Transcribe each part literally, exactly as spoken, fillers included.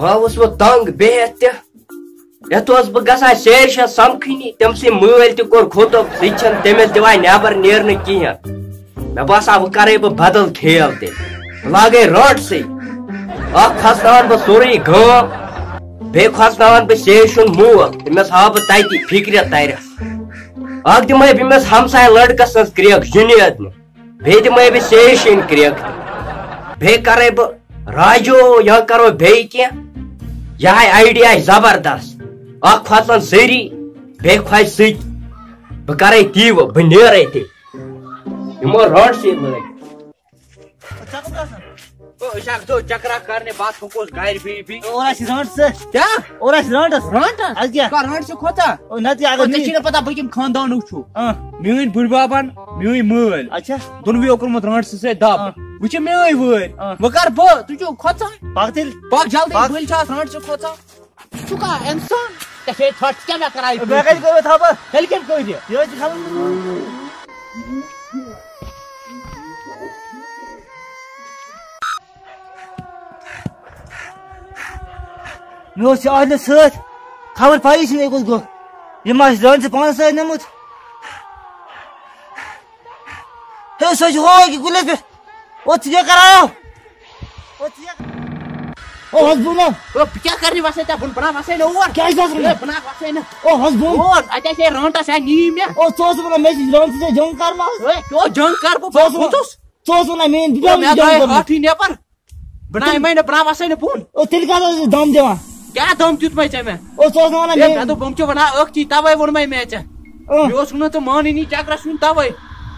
آوُس بہٕ تنگ بِہِتھ تہِ۔ یتھ اوس بہٕ گژھان سیرِ شاہ سمکھنی، تٔمۍ سٕے مٲلۍ تہِ کوٚر خطب، سُہ تہِ چھنہٕ تٔمِس دِوان نٮ۪بر نیرنہٕ کِہینۍ۔ مےٚ باسان، وۄنۍ کرے بہٕ بدل کھیل تہِ، بہٕ لاگے رانٹسٕے۔ اکھ کھسناون بہٕ سورُے گام، بیٚیہِ کھسناون بہٕ سیرِ شُن مول، تٔمِس ہاوٕ بہٕ تتی فکرِ ترٮ۪س۔ اکھ دِمے بہٕ أمِس ہمسایہِ لڑکس سٕنز کرٛیک جُنیدنہِ، بیٚیہِ دِمے بہٕ سیرِ شِنۍ کرٛیک تہِ۔ بیٚیہِ کرے بہٕ راجو یا کرو بیٚیہِ کینٛہہ۔ یہِ ہاے آیڈیا آسہِ زبردست۔ اکھ کھۄژن سٲری، بیٚیہِ کھۄژِ سُہ تہِ۔ بہٕ کرے تی وۄنۍ، بہٕ نیرے تیٚلہِ۔ یِمو رانٹسٕے لٲگۍ۔ او، أسۍ اکھ دۄہ چکرا کرنہِ، بس ہُہ کُس گرِ بِہِتھ بِہِتھ۔ اور آسہِ رانٹس۔ کیٛاہ؟ اور آسہِ رانٹس۔ رانٹس؟ اَدٕ کیٛاہ؟ کر رانٹس چھُ کھۄژان؟ او، نتہٕ کیٛاہ اگر او، ژےٚ نی-، چھے نہ پتہ بہٕ کَمہِ خاندانُک چھُ۔ آ۔ میٲنۍ بٕڈببن، میٲنۍ مٲلۍ۔ اچھا۔ دۄنوٕیو کوٚرمُت رانٹس سۭتۍ دب۔ آ۔ وۄنۍ چھِ میٲنۍ وٲرۍ۔ آ۔ وۄنۍ کر بہٕ؟ ژٕ چھُکھ کھۄژان؟ پکھ تیٚلہِ۔ پکھ جلدی، پکھ۔ بٔلۍ چھِ اتھ رانٹس کھۄژان۔ ژٕ چھُکھا انسان؟ ژےٚ چھے ژھۄٹھ، ژٕ کیٛاہ مےٚ کران یہِ مےٚ کتہِ کوٚر یہِ تھپھ؟ تیٚلہِ کٔمۍ کٔر یہِ؟ یہِ حظ چھِ خبر۔ مےٚ اوس یہِ آسنہٕ سۭتۍ، خبر پَیی چھِنہٕ یہِ کوٚت گوٚو۔ یہِ ما آسہِ زٲنۍ ژےٚ پانَس سۭتۍ نِمُت؟ ہے، سُہ چھُ ہُہ أکہِ کُلِس پٮ۪ٹھ۔ او، ژٕ کیٛاہ کران؟ او، ژٕ کیٛاہ؟ او، حظ بہٕ نہ۔ او، بہٕ کیٛاہ کرنہِ وَسے ژےٚ بۄن؟ بہٕ نہ وَسے نہٕ اور۔ کیٛازِ حظ ہے، نہٕ؟ بہٕ نہ وَسے نہٕ۔ او، حظ بہٕ۔ اور، اَتہِ آسہِ ہے رانٹَس، ہے نی مےٚ۔ او، ژٕ اوسُکھ وَنان مےٚ چھِ رانٹَس سۭتۍ جنٛگ کَرُن حظ۔ ہے، کیٛاہ جنٛگ کَرٕ بہٕ؟ ژٕ اوسُکھ بہٕ وَنان، کھوٚتُس۔ ژٕ اوسُکھ وَنان میٛٲنۍ او، بِدعوت مےٚ جنٛگ درٛاے کَرُن۔ ہٲٹھٕے نٮ۪بر۔ بہٕ نہ یِمے نہٕ، بہٕ نہ وَسے نہٕ بۄن۔ او، تیٚلہِ کَتھ ٲسٕس دَم دِوان؟ کیٛاہ دَم دیُتمَے ژےٚ مےٚ؟ او، ژٕ اوسُکھ وَنان ہے، مےٚ۔ مےٚ دوٚپ، بہٕ چھُ وَنان ٲکھتی، تَوَے ووٚنمَے مےٚ ژےٚ۔ اۭں۔ مےٚ اوسُکھ نہٕ ژٕ مانٲنی چکرَس وُن تَوَے۔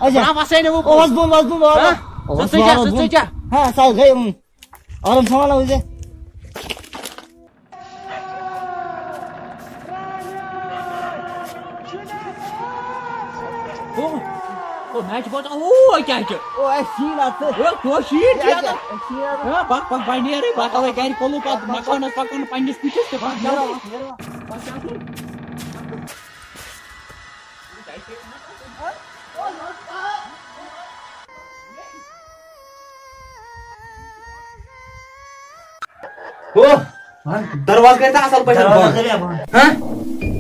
اچھا۔ بہٕ نہ وَسے نہٕ وۄنۍ او، بۄن۔ حظ بوٚن، حظ بوٚن، او، ہاں؟ حظ ژٕ بوٚن، ژٕ کیٛاہ، حظ ژٕ بوٚن۔ کیٛاہ؟ ہاں، سُہ حظ گٔے، اۭں۔ آرام سان حظ گٔے۔ او، او، مےٚ چھُ باسان، او، کیٛاہ چھُ؟ او، اَسہِ شیٖن اَتھ سۭتۍ۔ او، تو شیٖن چھُ اَتھ۔ اَسہِ شیٖن اَتھ۔ او، پَکھ، پَکھ، بہٕ نیرَے، بہٕ تھاوَے گَرِ کۄلُپ اَتھ مکانَس پَکان پنٛنِس کُٹھِس تہٕ بہٕ نیرَے۔ پَکھ، پَکھ۔ ہو، دروازٕ کٔرۍ تہٕ اَصٕل پٲٹھۍ دروازٕ بنٛد۔ کٔرۍ مےٚ بنٛد۔ ہہ؟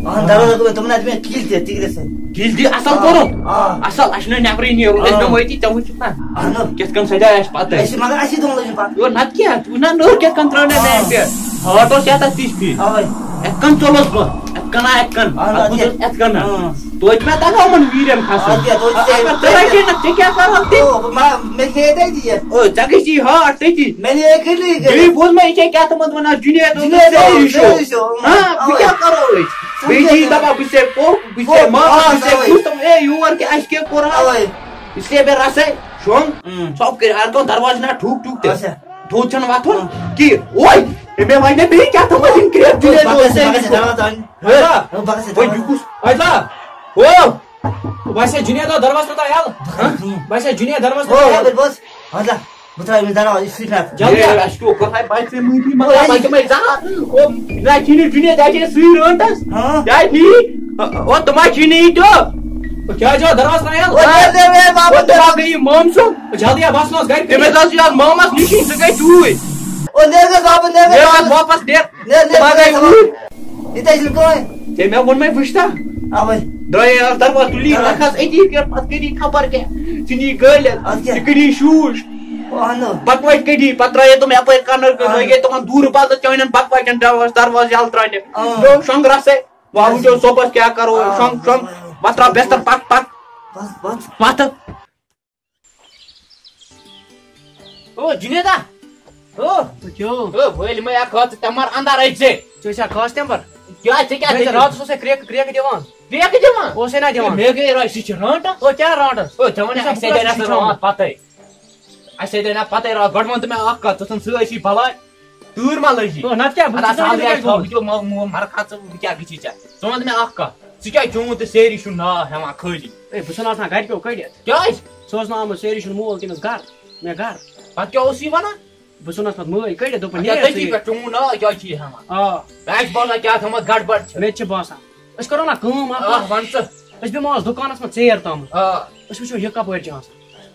اَہَن، دروازٕ کٔرۍ مےٚ، تِمَن اَتہِ مےٚ کِلۍ تہِ، تِکرِ سۭتۍ۔ کِلۍ دِ اَصٕل آ، کوٚرُتھ۔ آ۔ اَصٕل، اَسہِ چھُنہٕ نٮ۪برٕے نیرُن، أسۍ آ۔ بیٚہمو ییٚتی، ژےٚ وٕچھُکھ نا۔ اَہَن۔ کِتھ کٔنۍ سَجاے اَسہِ پَتہٕ۔ اَسہِ چھِ مگر اَسی دۄن لٲجِمٕتۍ پَتہٕ۔ یور نَتہٕ کیٛاہ؟ ژٕ وٕچھ نا نٔر کِتھ کٔنۍ ترٛٲو مےٚ آ۔ مین پٮ۪ٹھ۔ ہاٹھ اوس یَتھ اَتھ تِژھ پھِرِ۔ اَوَے۔ یِتھ کٔنۍ ژوٚلُس بہٕ، یِتھ کٔنۍ آ، یِتھ کٔنۍ۔ اَہَن، اَتھ اَدٕ گوٚو کیٛاہ؟ یِتھ کٔنۍ۔ آ۔ توتہِ مےٚ تَگان یِمَن ویٖرٮ۪ن کھَسُن۔ اَدٕ کیٛاہ، توتہِ ژےٚ اگر ژٕ رَٹے نہٕ، ژےٚ کیٛاہ کَرو تیٚلہِ؟ او، بہٕ ما-، مےٚ کھیٚیہِ تٔتی یَتھ۔ او، ژےٚ گژھی ہاٹھ تٔتی۔ مےٚ نِیے کِلِنِک بیٚیہِ کٔرِتھ۔ بوٗز مےٚ، یہِ چھےٚ کیٛاہ تِمَن وَنان، جُنید اوس جُنید سیری اوس شو۔ سیری شو، اۭں، ہاں، بہٕ اَوَے۔ کیٛاہ کَرو أسۍ؟ سُہ بیٚیہِ کیٛاہ دِیہِ کَرو؟ دَپان، بہٕ چھُسے پوٚپ، بہٕ چھُسے پوٚپ، ماز، آ، بہٕ چھُسے اَوَے۔ کُس تِم، اے، یور کہِ اَسہِ کیٛاہ کوٚر؟ اَوَے۔ اس لیے بہٕ رَسَے شۄنٛگ، اۭں۔ ژھۄپ کٔرِتھ، اَتھ گوٚو دروازٕ نا ٹھُک ٹھُک تہِ۔ اچھا۔ تھوٚد چھَنہٕ وۄتھُن اۭں۔ کِہیٖنۍ۔ اوے، ہے، مےٚ وَنہِ مےٚ بیٚیہِ کیٛاہ تھوٚمُت یِم کرٛیپ جُنید اوس سیری شو۔ دروازٕ اَنہِ۔ ہا؟ بہٕ گژھٕ وۄنۍ دروازٕ یہِ کُس؟ اَتہِ لا۔ او! باسے جُنید آو دروازٕ کوٗتاہ یَلہٕ؟ ہہ؟ باسے جُنید دروازٕ او، کوٗتاہ یَلہٕ؟ یَپٲرۍ بوز۔ اَتہِ لا۔ بہٕ ترٛاوٕ أمِس دروازٕ، یہِ سُہ چھُ مےٚ۔ جلدی۔ ہے، اَسہِ کیٛاہ کوٚر تۄہہِ پَتہٕ ژےٚ مٔنٛدی مطلب، او، اَتہِ مےٚ زَہر۔ او، نہ، چھِنہٕ جُنید، اَتہِ چھِ سُے رٲنٛٹَس۔ ہاں۔ کیٛازِ نی؟ او، تِم ہا چھِنہٕ یہِ تہِ۔ او، کیٛازِ آو دروازٕ کوٗتاہ یَلہٕ؟ او، جلدی، ہے، بابا، او، تِم ہا گٔے یہِ مامہٕ سُنٛد۔ او، جلدی، ہے، بَس نہٕ حظ گَرِ۔ تٔمِس حظ چھُ یَتھ مامَس نِشی، سُہ گٔے توٗرۍ۔ او، نیر گژھ واپس، نیر گژھ نیرٕ واپس۔ واپس، نیر۔ نیر، نیر، ما گٔے نیر۔ وٕنۍ؟ یہِ تہِ ٲسۍ نہٕ کٕہٕنۍ۔ ژےٚ مےٚ ووٚنمَے وٕچھ تا۔ اَوَے۔ درٛایے اَتھ دروازٕ تُلی، اَوَے۔ رَکھ حظ أتی کیٛاہ، پَتہٕ کٔڑی خبر کیٛاہ۔ ژٕ نی گٲلِتھ، اَدٕ کیٛاہ؟ ژٕ کٔڑی شوٗش۔ اَہَنہٕ۔ بَکوَچہِ کٔڑی، پَتہٕ ترٛایے تِم یَپٲرۍ کَنَر کٔر، اَہَنہٕ۔ لٲگے تِمَن دوٗرٕ بدلہٕ چٲنٮ۪ن بَکوَچَن دروازٕ، دروازٕ یَلہٕ ترٛاونہِ۔ اَوَے۔ گوٚو شۄنٛگ رَسَے، وۄنۍ وٕچھو صُبحَس کیٛاہ کَرو، اَوَے۔ شۄنٛگ، شۄنٛگ، وۄتھ ترٛاو بِستَر، پَتھ، پَتھ۔ بَس، بَس۔ پَتھٕ۔ او جُنیدا، او، کیٛاہ؟ او وٲلۍ مےٚ اکھ ہتھ تمبر اندر أژۍ زِ۔ ژےٚ چھا خاص تمبر؟ کیٛاہ، ژےٚ کیٛاہ ہے، ژےٚ دٔلیٖل؟ راتس اوسے کرٛیکہٕ کرٛیکہٕ دِوان۔ کرٛیکہٕ دِوان؟ اوسے نا دِوان۔ مےٚ گٔے راے، سُہ چھُ رانٹس۔ او کیٛاہ رانٹس؟ او ژےٚ وَنے، ژےٚ اَسہِ چھا سیدے پھُٹرَس نہٕ سۭتۍ راتھ تھوٚمُت؟ پَتَے۔ اَسہِ سیدے نہ پَتَے راتھ، گۄڈٕ وَن تہٕ مےٚ اکھ کَتھ، ژٕ ژھٕن سٲرسٕے بَلاے۔ تۭر ما لٔجی؟ او نَتہٕ کیٛاہ، بہٕ اَدٕ چھُس اَصٕل ژےٚ گژھِ، وَنان۔ بہٕ چھُس مَ-، مَ-، مَرٕ کھا ژٕ، بہٕ کیٛاہ گژھی ژےٚ؟ ژٕ وَن تہٕ مےٚ اکھ کَتھ، ژٕ کیٛازِ چون تہٕ سیری چھُنہٕ ناو ہٮ۪وان خٲلی؟ ہے، بہٕ چھُس نہٕ آسان گَرِ پیوٚو کٔڑِتھ۔ کیٛازِ؟ سُہ اوس نہٕ آمُت سیری چھُنہٕ مول تٔمِس گَرٕ، مےٚ گَرٕ۔ پَتہٕ کیٛاہ اوس یہِ وَنان؟ بہٕ ژھُنَس پَتہٕ مٲلۍ کٔڑِتھ، دوٚپُن، اچھا، نیرِ تٔتی ژٕ۔ پٮ۪ٹھ چون ناو کیٛازِ چھُ یہِ ہٮ۪وان؟ آ۔ مےٚ چھِ باسان کیٛاہ تھامَتھ گڑبڑ چھِ۔ مےٚ تہِ چھِ باسان۔ أسۍ کَرو نا کٲم اَکھ۔ آ، وَن ژٕ۔ أسۍ بیٚہمو آز دُکانَس منٛز ژیر تامَتھ۔ آ۔ أسۍ وٕچھو یہِ کَپٲرۍ چھِ آسان۔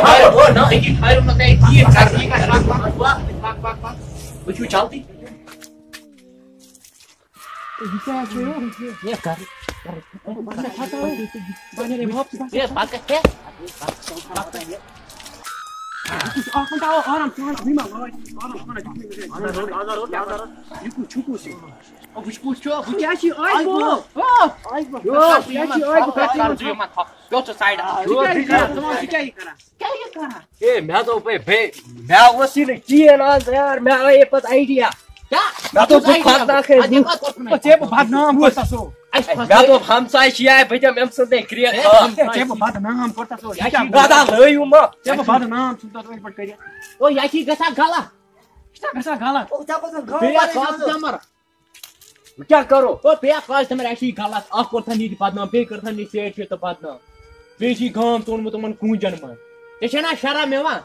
ٹھہرو، او نہ، أتی ٹھہرو نہٕ تۄہہِ، ٹھیٖک کر، ٹھیٖک کر، پک، پک، پک، پک۔ وٕچھِو جلدی۔ یہِ کیٛاہ چھُ یہِ؟ یہِ کر، کر۔ یہِ پکھ ہے۔ اکھ مِنٹ، آو، آرام سان، بیٚیہِ ما لٲج، آرام سان۔ یہِ کُس چھُ کُس یہِ؟ او، وٕچھ کُس چھُ، وٕچھ۔ یہِ کیٛاہ چھُ یہِ؟ آے بو۔ او۔ یہِ کیٛاہ چھُ یہِ؟ آے بو۔ کر ژٕ یِمن تھپھ۔ پیوٚو ژٕ سایڈَس۔ یہِ کیٛاہ یہِ کران؟ ژٕ وَن، یہِ کیٛاہ یہِ کران؟ کیٛاہ یہِ کران؟ اے، مےٚ دوٚپ، اے، بے-، مےٚ اوس یہِ نہٕ کِہیٖنۍ آز، یار، مےٚ آیے پَتہٕ آیڈیا۔ کیٛاہ؟ مےٚ دوٚپ، بہٕ کھۄژناوکھ ہے لوٗکھ۔ ژےٚ بہٕ بدنام کوٚرتھا سو؟ اَسہِ کھۄژنٲوِتھ۔ مےٚ دوٚپ، ہمساے چھِ یہِ، بہٕ دِمہٕ أمۍ سٕنٛدۍ کرٛیکھ ہے، خاص۔ ژےٚ بہٕ بدنام کوٚرتھا سو؟ یہِ کیٛاہ؟ ژےٚ بہٕ بدنام ژھُنتھا سو یِتھ پٲٹھۍ کٔرِتھ؟ او، یہِ چھِ گژھان غلط۔ یہِ چھا گژھان غلط؟ او، ژےٚ کۄس زَن گام بیٚیہِ واریاہ اَکھ کَتھ زیادٕ؟ ژٕ مَر۔ وۄنۍ کیٛاہ کَرو؟ او، بیٚیہِ اَکھ کَتھ ژٕ مَر، اَسہِ چھِ یہِ غلط۔ اَکھ کوٚرتھَن یہِ تہِ بدنام، بیٚیہِ کٔرتھَن یہِ سیٹھ یہِ تہٕ بدنام۔ بیٚیہِ چھِ یہِ گام ژوٚنمُت یِمَن کوٗنٛجَن منٛز۔ ژےٚ چھےٚ نا شرم یِوان؟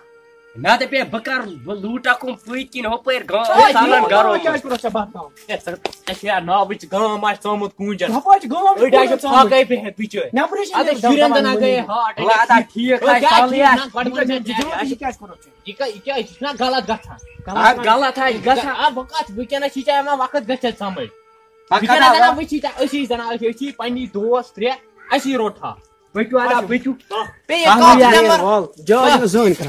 مےٚ دَپے بہٕ کَرٕ، بہٕ لوٗٹَکھ یِم پٔتۍ کِنۍ ہُپٲرۍ گام، ہے، ژَلَن یہِ گَرو کیٛازِ منٛز۔ کوٚرُتھ ژےٚ بدنام؟ ہے، ژٕ، ژےٚ چھےٚ یا ناوٕچ گام آسہِ ژامُت کوٗنٛجَن۔ ژےٚ پَزِ گام أڑۍ آسہِ کوٗنٛجَن ژامُت۔ پھاکَے بِہِتھ بِچٲرۍ۔ نٮ۪برٕے چھِ اَدٕ یِم شُرٮ۪ن دَپان زَن ہا گٔیے ؤنِو۔ ہارٹ وَلہٕ اَدٕ اَٹیک۔ ٹھیٖک او، آسہِ، کیٛاہ سَہلٕے چھِ آسہِ۔ نہ، گۄڈٕ ؤنۍ مےٚ یہِ کیٛاہ چھُ کوٚرمُت ژےٚ؟ یہِ کیٛاہ، یہِ کیٛاہ، یہِ چھُنہ غلط گژھان؟ غلط آ، غلط ہا، یہِ گژھِ۔ آ، بہٕ کَتھ، وٕنکیٚنَس چھِ ژےٚ یِوان وقت گٔژھِتھ سَمٕجھ۔ پَکھ وٕنکیٚنَس کَتھ زَنہ آ؟ وٕچھی ژےٚ، أسی زَنہ، أسۍ، أسۍ چھِ پنٛنی دوس ترٛےٚ، اَسی روٚٹ ہا۔ پٔکِو اَدٕ آ، پٔکِو۔ پے یہِ اَہَن کَتھ یہِ چھِ آیہِ مےٚ وَل، جاے چھِنہٕ زٕہٕنۍ کَران۔